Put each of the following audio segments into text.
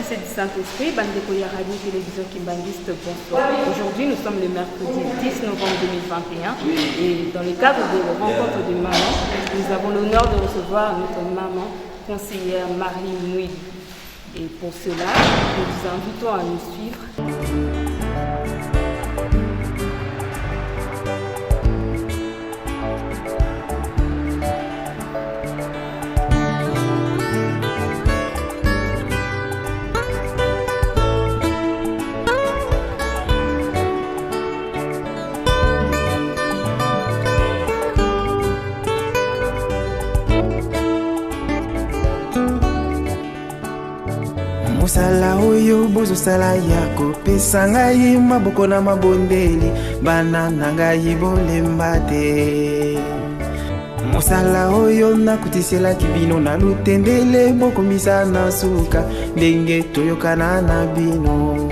Fils et du Saint-Esprit, Bandeko ya Radio Télévision Kimbanguiste, bonsoir. Aujourd'hui, nous sommes le mercredi 10 novembre 2021 et dans le cadre de la rencontre de maman, nous avons l'honneur de recevoir notre maman, conseillère Marie Mouili. Et pour cela, nous vous invitons à nous suivre. Mosala oyo bozosala ya kopesa ngai maboko na mabondeli, bana na ngai bolemba te. Mosala oyo nakutiselaki bino na lutendele, bokomisa na suka ndenge toyokana na bino.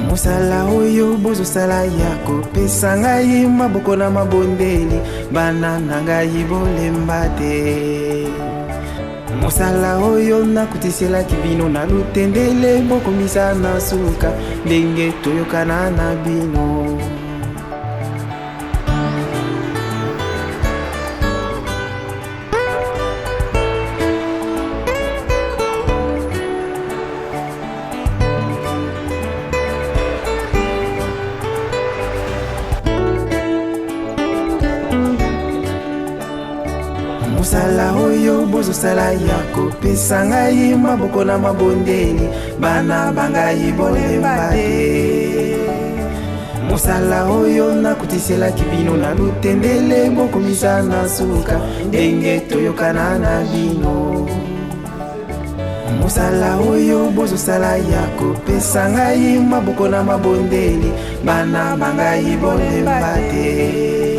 Mosala oyo bozosala ya kopesa ngai maboko na mabondeli, bana na ngai bolemba te. Mosala oyo nakutiselaki bino na lutendele, bokomisa na suka ndenge toyokana na bino. Mosala oyo bozosala ya kopesa ngai maboko na mabondeli, bana bangai bolemba te. Mosala oyo nakutiselaki bino na lutendele, bokomisa na suka ndenge toyokana na bino. Mosala oyo bozosala ya kopesa ngai maboko na mabondeli, bana bangai bolemba te.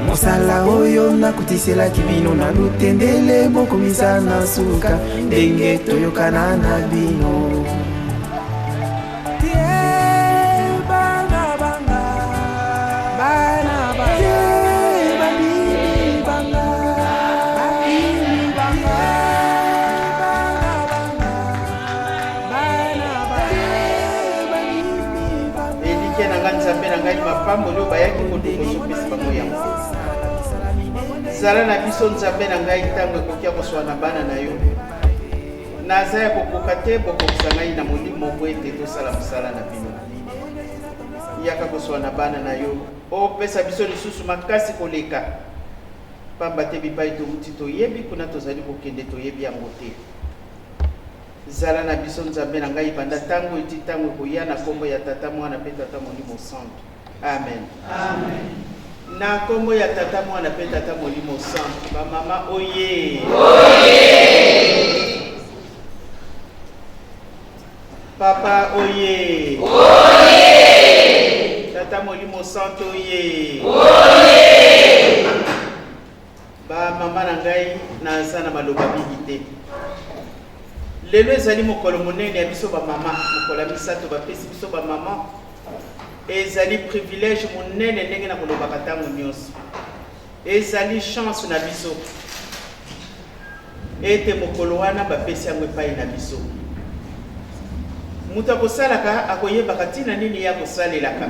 Mosala oyo nakutiselaki bino na lutendele, bokomisa na suka ndenge toyokana na bino. Elikya na ngai, Nzambe na ngai, mapamboli oyo bayaki koluka ozopesa bango yango. Zala na biso, Nzambe na ngai, ntango ekoki ya koswa na bana na yo. Naza ya kokoka te, bokokisa ngai na molimo po ete tosala mosala na bino. Yaka koswa na bana na yo, opesa biso lisusu makasi koleka, pamba te bipai towuti toyebi, kuna tozali kokende toyebi yango te. Zala na biso, Nzambe na ngai, banda tango eti tango ekoya, na kombo ya Tata, Mwana pe Tata Molimo Santu. Amen. Amen. Na kombo ya Tata, Mwana pe Tata Molimo Santu. Ba mama oye. Oye. Papa oye. Oye. Tata Molimo Santu oye. Oye. Ba mama na ngai, naza na maloba mingi te. Lelo ezali mokolo monene ya biso ba mama, mokolo ya misato bapesi biso ba mama. Ezali privilège monene ndenge na kolobaka ntango nyonso. Ezali chance na biso ete mokolo wana bapesi yango epai na biso. Moto akosalaka akoyebaka ntina nini ye akosalelaka.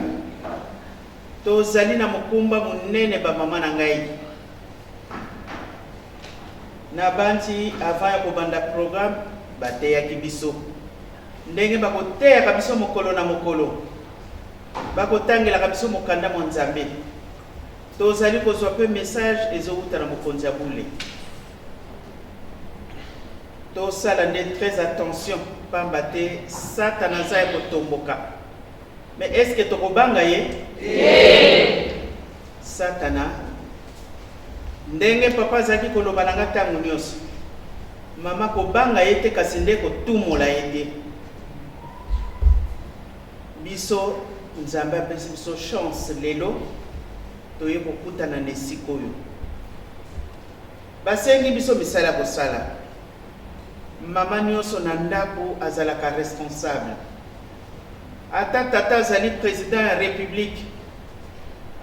Tozali na mokumba monene ba mama na ngai. Nabanzi avant ya kobanda programme bateyaki biso ndenge bakoteyaka biso mokolo na mokolo, bakotangelaka biso mokanda mwa Nzambe. Tozali kozwa mpe message ezowuta na mokonzi ya bule. Tosala nde très attention pamba te Satana aza ya kotomboka. Mais est ce que tokobanga ye? Te! Satana, ndenge papa azalaki koloba na nga tango nionso, mama kobanga ye te kasi nde kotumola ye te. Biso Nzambe apesi biso chance lelo toye kokutana na esika oyo. Basengi biso misala ya kosala. Mama nionso na ndako azalaka responsable. Ata tata azali president ya republique,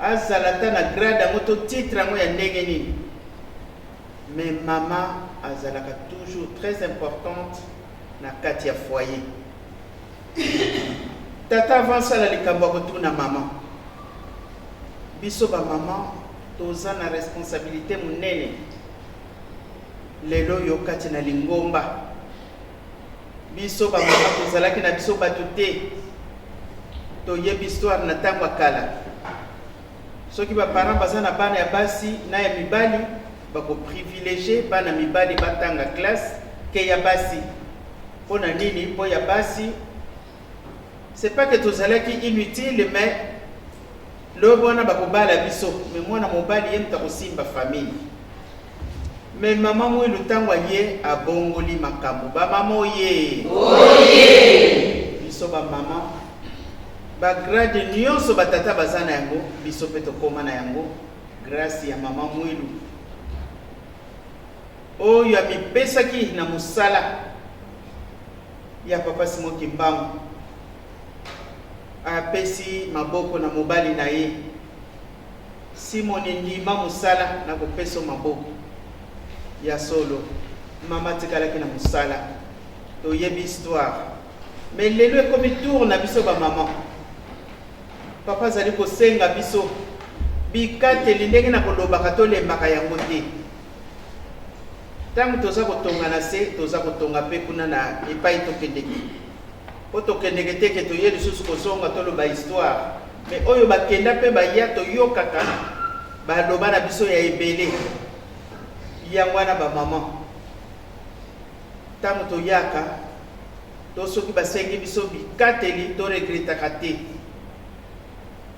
azala ata na grade yango to titre yango ya ndenge nini, mais mama azalaka toujours très importante. na kati ya foyer. Tata avant asala likambo akotuna mama. Biso ba mama toza na responsabilite monene lelo oyo kati na lingomba. Biso ba mama tozalaki na biso bato te, toyebi histoire na ntango ya kala. Soki ba parents baza na bana ya basi na ya mibali, bako privilegier bana mibali batanga classe que ya basi. Mpo na nini? Mpo ya basi c'est pas que tozalaki inutile, mais lobi wana bakobala biso, mais mwana mobali ye moto akosimba famille. Mais mama Mwilu ntango aye abongoli makambo. Ba mama oye! Oye! Biso ba mama ba grade nyonso ba tata baza na yango, biso pe tokoma na yango grace ya mama Mwilu oyo amipesaki na mosala ya papa Simon Kimbangu. Apesi maboko na mobali na ye. Simoni ndima mosala na kopeso maboko. Ya solo mama atikalaki na mosala, toyebi histoire. Mais lelo ekomi tour na biso ba maman. Papa azali kosenga biso bikateli ndenge na kolobaka tolembaka yango te. Tango toza kotonga na se, toza kotonga pe kuna na epai tokendeke. Po tokendeke te ke toye lisusu kozonga toloba histoire. Mais oyo bakenda pe baya toyokaka baloba na biso ya ebele. Yango wana ba maman tango toyaka to soki basengi biso bikateli to regretaka te.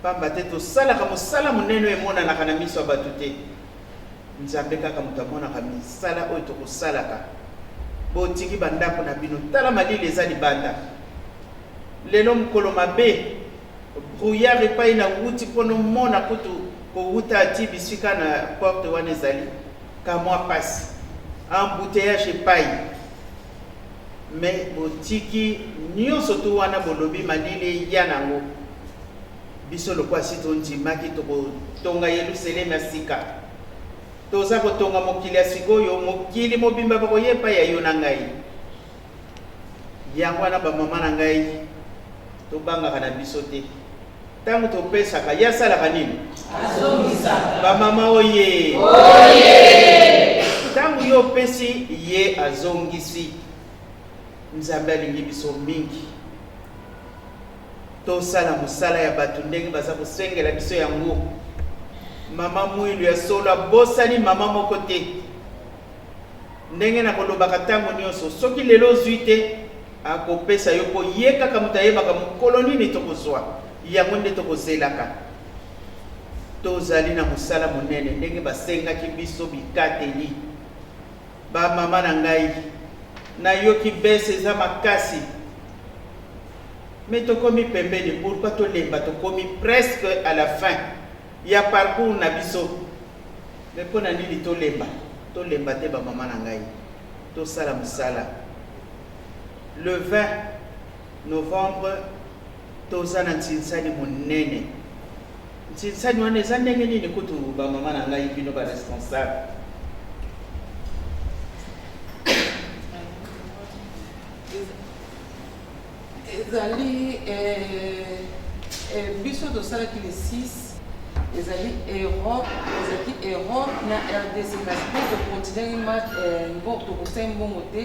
Pamba te tosalaka mosala monene oyo emonanaka na miso ya bato te. Nzambe kaka moto amonaka misala oyo tokosalaka. Botiki ba ndako na bino, tala malili eza libanda. Lelo mokolo mabe, brouillard epai na wuti mpo nomona kutu kowuta ati bisika na porte wana ezali ka mwa pasi. Embouteillage epai. Mais botiki nionso tu wana bolobi malili eya nango. Biso lokola si tondimaki tokotonga Yeluseleme ya sika, toza kotonga mokili ya sikoyo, mokili mobimba bakoya epai ya yo na ngai. Yango wana ba mama na ngai, tobangaka na biso te. Tango topesaka, ye asalaka nini? Azongisaka. Ba mama oye! Oye! Tango yo opesi, ye azongisi. Nzambe alingi biso mingi. Tosala mosala ya bato ndenge baza kosengela biso yango. Mama Mwilu ya solo abosani mama moko te. Ndenge nakolobaka tango nionso, soki lelo ozui te, akopesa yo po ye kaka moto ayebaka mokolo nini tokozua. Yango nde tokozelaka. Tozali na mosala monene ndenge basengaki biso bikateli. Ba mama na ngai, nayoki baisse eza makasi. Mais tokomi pembeni pourquoi tolemba tokomi presque à la fin ya parcours na biso mais pona nini tolemba tolemba te ba maman na ngai tosala musala le 20 novembre toza na ntsinsani monene ntsinsani wana eza ndenge nini kutu ba maman na ngai bino ba responsable. Ezali eh, eh, biso tosalaki le 6 ezali Europe, ezalaki Europe na RDC kasi mpo tokontinue match eh, bon tokosali mbongo te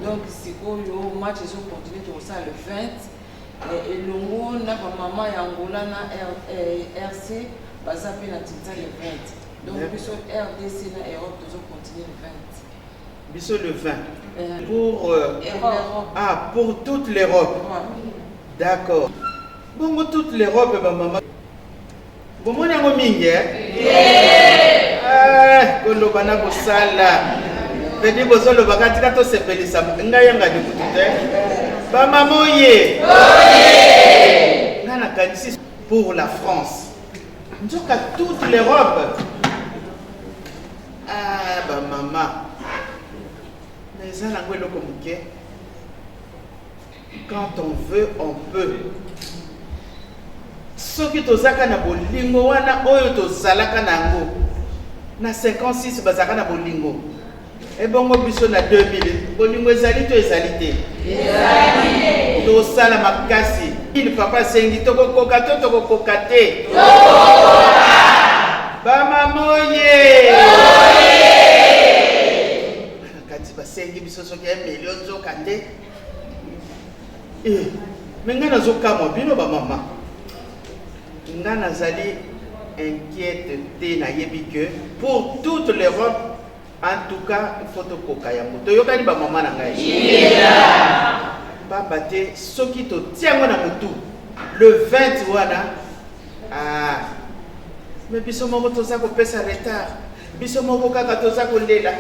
donc sikoyo match ezokontinue tokosala le 20 eh, elongo na bamama ya Angola na RC baza mpe na Tinta le 20 donc biso RDC na Europe tozokontinue le 20. Biso le 20 pour euh, ah pour toute l'Europe. D'accord. Bongo toute l'Europe ba maman. Bomoni yango mingi eh? Eh, koloba na kosala. Pedi bozoloba katika tosepelisa ngai yanga likutu te. Ba mama oye. Ngai nakanisi pour la France. Nzoka toute l'Europe. Ah ba mama mais eza nango eloko moke quand on veut on peut soki tozaka na bolingo wana oyo tozalaka na yango na 56 bazalaka na bolingo ebongo biso na 2000. Bolingo ezali to ezali te? Tosala makasi. Il papa asengi tokokoka to tokokoka te? Bamama oye! Kati basengi biso soki ya milio nzoka nde eh, me ngai nazokamwa bino bamama, ngai nazali inquiète te, nayebi que pour toute l'Europe, en tout cas il faut tokoka yango. Toyokani bamama na ngai? Pamba te soki totia yango na motu le 20 wana, ah, me biso moko toza kopesa retard, biso moko kaka toza kolela,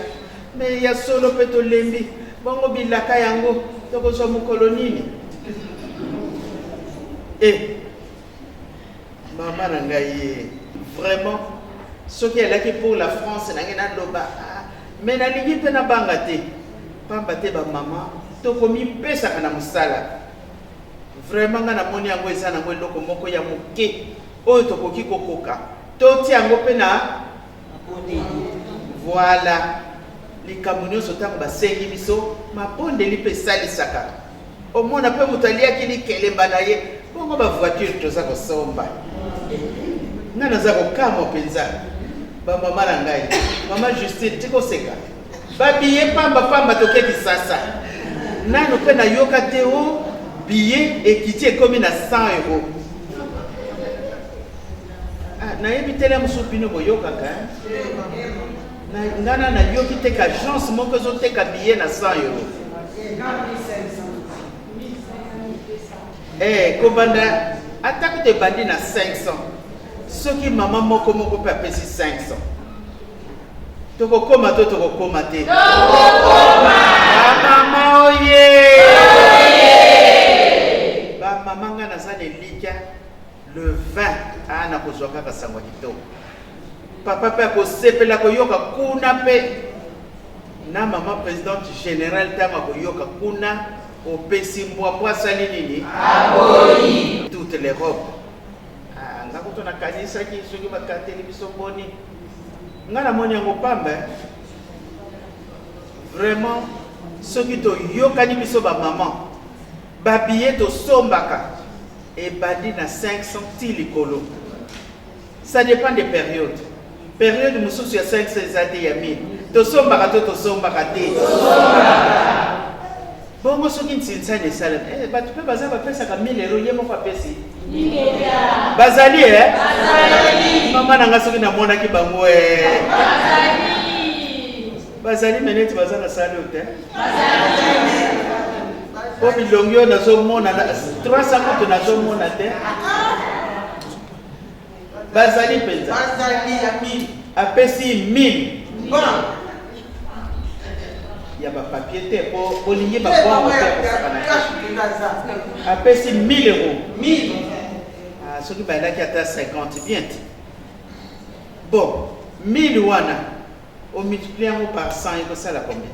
me ya solo mpe tolembi bongo. Bilaka yango tokozwa mokolo nini? E mama na ngai ye, vraiment soki elaki pour la France nange naloba, ah, me nalingi mpe nabanga te, pamba te bamama tokomipesaka na mosala. Vraiment ngai namoni yango eza nango eloko moko ya moke oyo tokoki kokoka. Totia yango mpe na voilà, likambo nyonso ntango basengi biso mabondeli mpe esalisaka. Omona mpe moto aliaki likelemba na ye bongo. Bavoiture toza kosomba, ngai naza kokamwa mpenza. Bamama na ngai, mama Justine, tikoseka babillet pamba pamba. Toke Kisasa, nano mpe nayoka te o billet ekiti ekomi na 100 euro. Ah, nayebi tele mosusu bino boyokaka. Ngai na nayoki te ka agence moko ezoteka billet na 100 euro. Eh, kobanda ata kuta ebandi na 500. Soki mama moko moko mpe apesi 500, tokokóma to tokokóma te? Bamama oye, bamama, ngai naza na elikya le 20 aa nakozwa kaka sango ya kitoko. Papa mpe akosepela koyoka kuna, mpe na mama présidente générale ntango akoyoka kuna opesi mbwa mbwa asali nini? Toute l'Europe. Ah, nga kutu nakanisaki soki bakateli biso boni. Nga namoni yango pamba, eh. Vraiment soki toyokani biso bamama, babillet tosombaka ebandi na 500 ti likolo, ça dépend des périodes. Période mosusu ya 500 eza te, ya 1000 tosombaka to tosombaka te. Bongo soki ntinsani esalami, eh, bato mpe baza bapesaka 1000 euro, ye moko apesi. Bazali e mama na nga, soki namonaki bango e bazali me neti baza na sali oyo te, po bilongi oyo nazomona 300 kutu nazomona te. Bazali mpenza. Bazali ya 1000. Apesi 1000. Bon. Ya bapapier te, po bolingi babongo te, kosakana te. Cash mpenza aza. Apesi 1000 euro. 1000. Ah, soki bayelaki ata 50, bien te. Bon, 1000 wana omultiplie yango par 100, ekosala combien?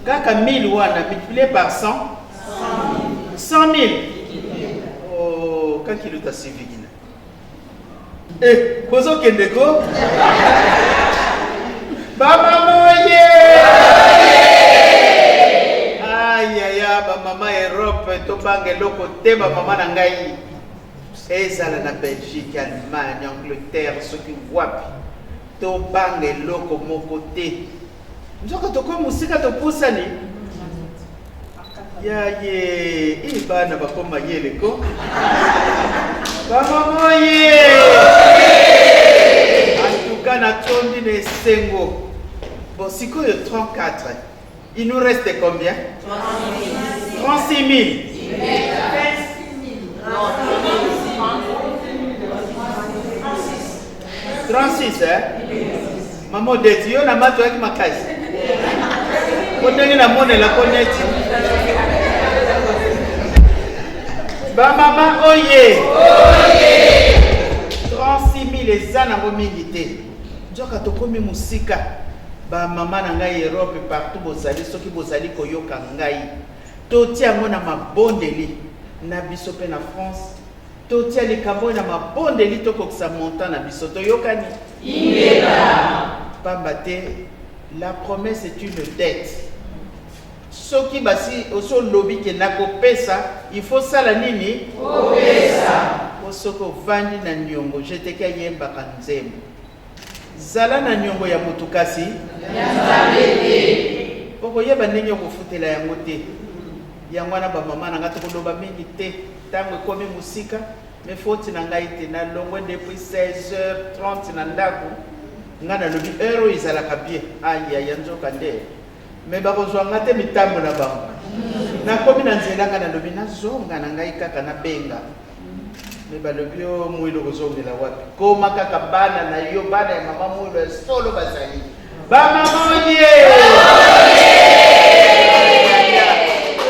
Kaka 1000 wana multiplié par 100, 100 000. Oh, kakiluta sivikina eh, bozokende ko bamama oye. Ayaya, bamama Europe, tobanga eloko te. Bamama na ngai, ezala na Belgique, Allemagne, Angleterre, soki wapi, tobanga eloko moko te. Nzoka tokomi mosika, topusani ya ye e bana bakoma yeleko. Bamama oye, en tout cas natondi na esengo. Bon, sikoyo 34, il nous reste combien? 36 000. 36, eh? Mama Odeti, yo na mato oyaki makasi po ndenge namonelako neti bamama oye. 36 000 eza nango mingi te, nzoka tokomi mosika. Bamama na ngai Europe partout bozali, soki bozali koyoka ngai, totia yango na mabondeli na biso mpe na France. Totia likambo oyo na mabondeli, tokokisa montant na biso. Toyokani? Pamba te. La promesse est une dette. Soki basi osi olobi ke nakopesa, il faut sala nini? Opesa. Po soki ovandi na niongo, jeteki ayembaka nzembo. Zala na niongo ya mutu kasi ya Nzambe te. Okoyeba ndenge okofutela yango te. Yango wana ba mama na nga tokoloba mingi te. Tango ekomi mosika, mais faute na ngai te. Nalongwe depuis 16h30 na ndako. Nga nalobi heure oyo ezalaka bien. Ayaya nzoka nde. Mais bakozwa nga te mitambo na bango. Nakomi na nzela nga nalobi nazonga na ngai kaka nabenga. Mais balobi yo Muilu okozongela wapi? Koma kaka bana na yo bana ya mama Muilu ya solo bazali. Ba mama oye!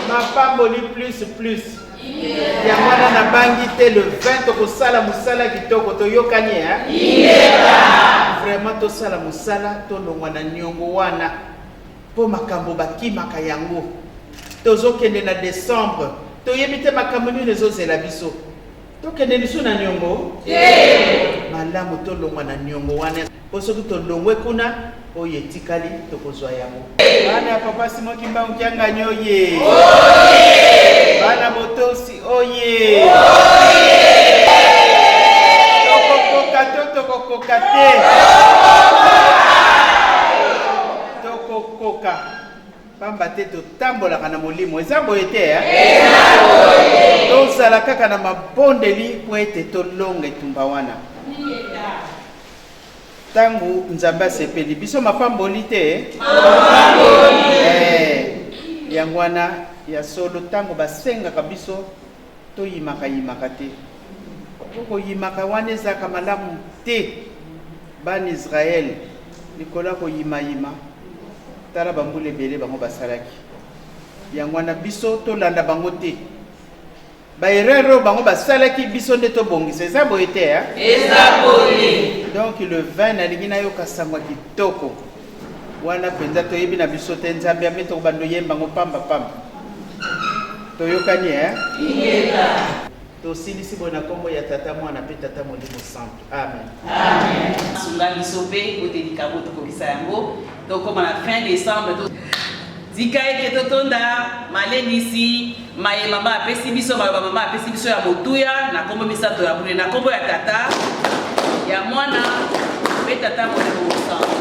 Mapamboli plus plus. Yango wana nabangi te le 20 tokosala mosala kitoko toyokani hein? Vraiment tosala mosala tolongwa na niongo wana mpo makambo bakimaka yango. Tozokende na decembre toyebi te makambo nini ezozela biso. Tokende lisusu na niongo te. Malamu tolongwa na niongo wana mpo soki tolongwe kuna oyo etikali tokozwa yango. Bana ya Papa Simon Kimbangu Kiangani oye! Bana Botosi oye! Tokokoka to tokokoka te? Tokokoka. Pamba te totambolaka na Molimo. Eza boye te, eh? Tozala kaka na mabondeli mpo ete tolonga etumba wana. Ntango Nzambe asepeli biso mapamboli te? Eh, yango wana ya solo ntango basengaka biso toyimaka-yimaka te. Mpo koyimaka wana ezalaka malamu te. Bana Israel likolo ya koyimayima, tala bambula ebele bango basalaki. Yango wana biso tolanda bango te. Ba erreur oyo bango basalaki biso nde tobongisa. Eza boye te hein? Eza boye. Donc le 20 nalingi nayoka sango ya kitoko wana mpenza toyebi na biso te Nzambe ya tokobanda oyemba yango pamba pamba. Toyokani hein? Ingeta. Tosilisi boye na kombo ya Tata, Mwana mpe Tata Molimo Santu. Amen. Amen. Sunga biso mpe po te likabo tokokisa yango tokoma na fin decembre to tika ete totonda malendisi maye mama apesi biso maloba mama apesi biso ya motuya na nkombo misato ya bule na nkombo ya tata ya mwana mpe tata molimo mosantu.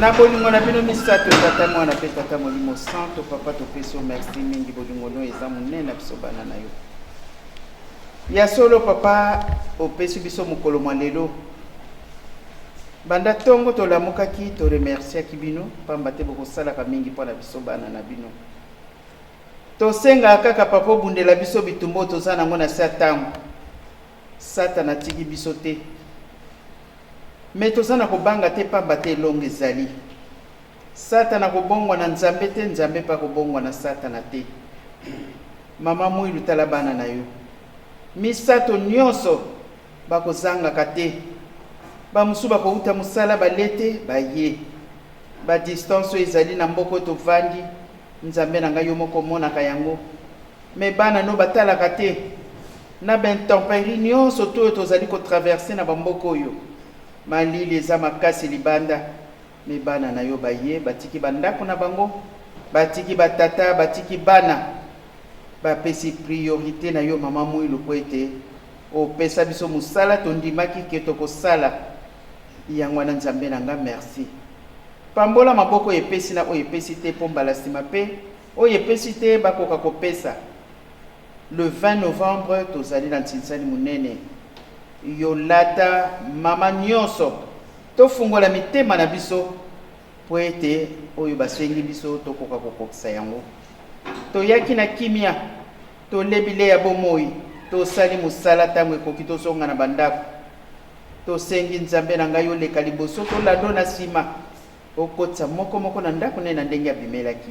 Na bolingo na bino misato, Tata, Mwana mpe Tata Molimo Santo, Papa, topesi yo merci mingi. Bolingo no eza monene na biso bana na yo. Ya solo, Papa, opesi biso mokolo mwa lelo. Banda ntongo tolamukaki, toremerciaki bino, pamba te bokosalaka mingi mpo na biso bana na bino. Tosengaka kaka, Papa, obundela biso bitumba oyo toza nango na se ya ntango. Satana atiki biso te, me toza na kobanga te, pamba te elonga ezali. Satana akobongwana Nzambe te, Nzambe mpe akobongwana Satana te. Mama Mwilu, tala bana na yo misato nyonso bakozangaka te. Bamosusu bakouta mosala bale te, baye badistance oyo ezali na mboka oyo tovandi. Nzambe na ngai, yo moko omonaka yango, me bana no batalaka te na baintempérie nyonso to oyo tozali kotraverse na bamboka oyo. Malili eza makasi libanda, me bana na yo baye, batiki bandako na bango, batiki batata, batiki bana, bapesi priorité na yo, Mama Mwilu, po ete opesa biso mosala tondimaki ke tokosala yango wana. Nzambe na nga, merci. Pambola maboko oyo epesi na oyo epesi te, mpo mbala nsima mpe oyo epesi te bakoka kopesa. Le 20 novembre tozali na ntinsani monene. Yolata mama nyonso, tofungola mitema na biso mpo ete oyo basengi biso tokoka kokokisa yango. Toyaki na kimia, tolebi ya bomoi, tosali mosala, ntango ekoki tozonga na bandako. Tosengi, Nzambe na ngai, oleka liboso, tolando na nsima, okotisa moko moko na ndako ne na ndenge abimelaki.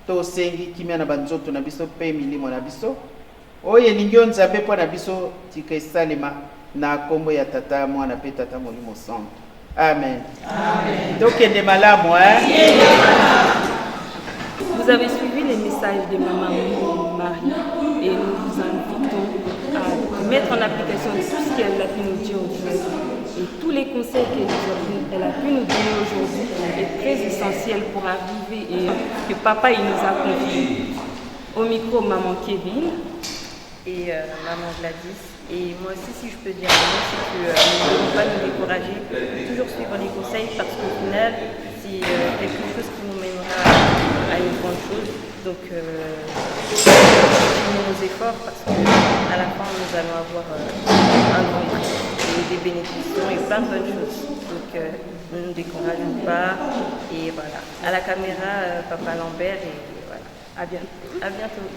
Tosengi kimia na banzoto na biso mpe milimo na biso. Oyo elingi yo, Nzambe, mpo na biso, tika esalema na nkombo ya Tata, Mwana mpe Tata Molimo Santo. Amen, amen. Tokende malamu, eh? Vous avez suivi les messages de Maman Marie et nous vous invitons à mettre en application tout ce qu'elle a pu nous dire aujourd'hui. Et tous les conseils qu'elle elle a pu nous donner aujourd'hui est très essentiel pour arriver et que papa il nous a confié. Au micro, Maman Kevin. Et Maman Gladys. Et moi aussi, si je peux dire un mot, c'est que nous ne devons pas nous décourager, toujours suivre les conseils parce qu'au final, c'est quelque chose qui nous mènera à une grande chose. Donc, continuons nos efforts parce qu'à la fin, nous allons avoir un grand prix et des bénédictions et plein de bonnes choses. Donc, ne nous décourageons pas. Et voilà. À la caméra, Papa Lambert, et voilà. À bientôt. À bientôt.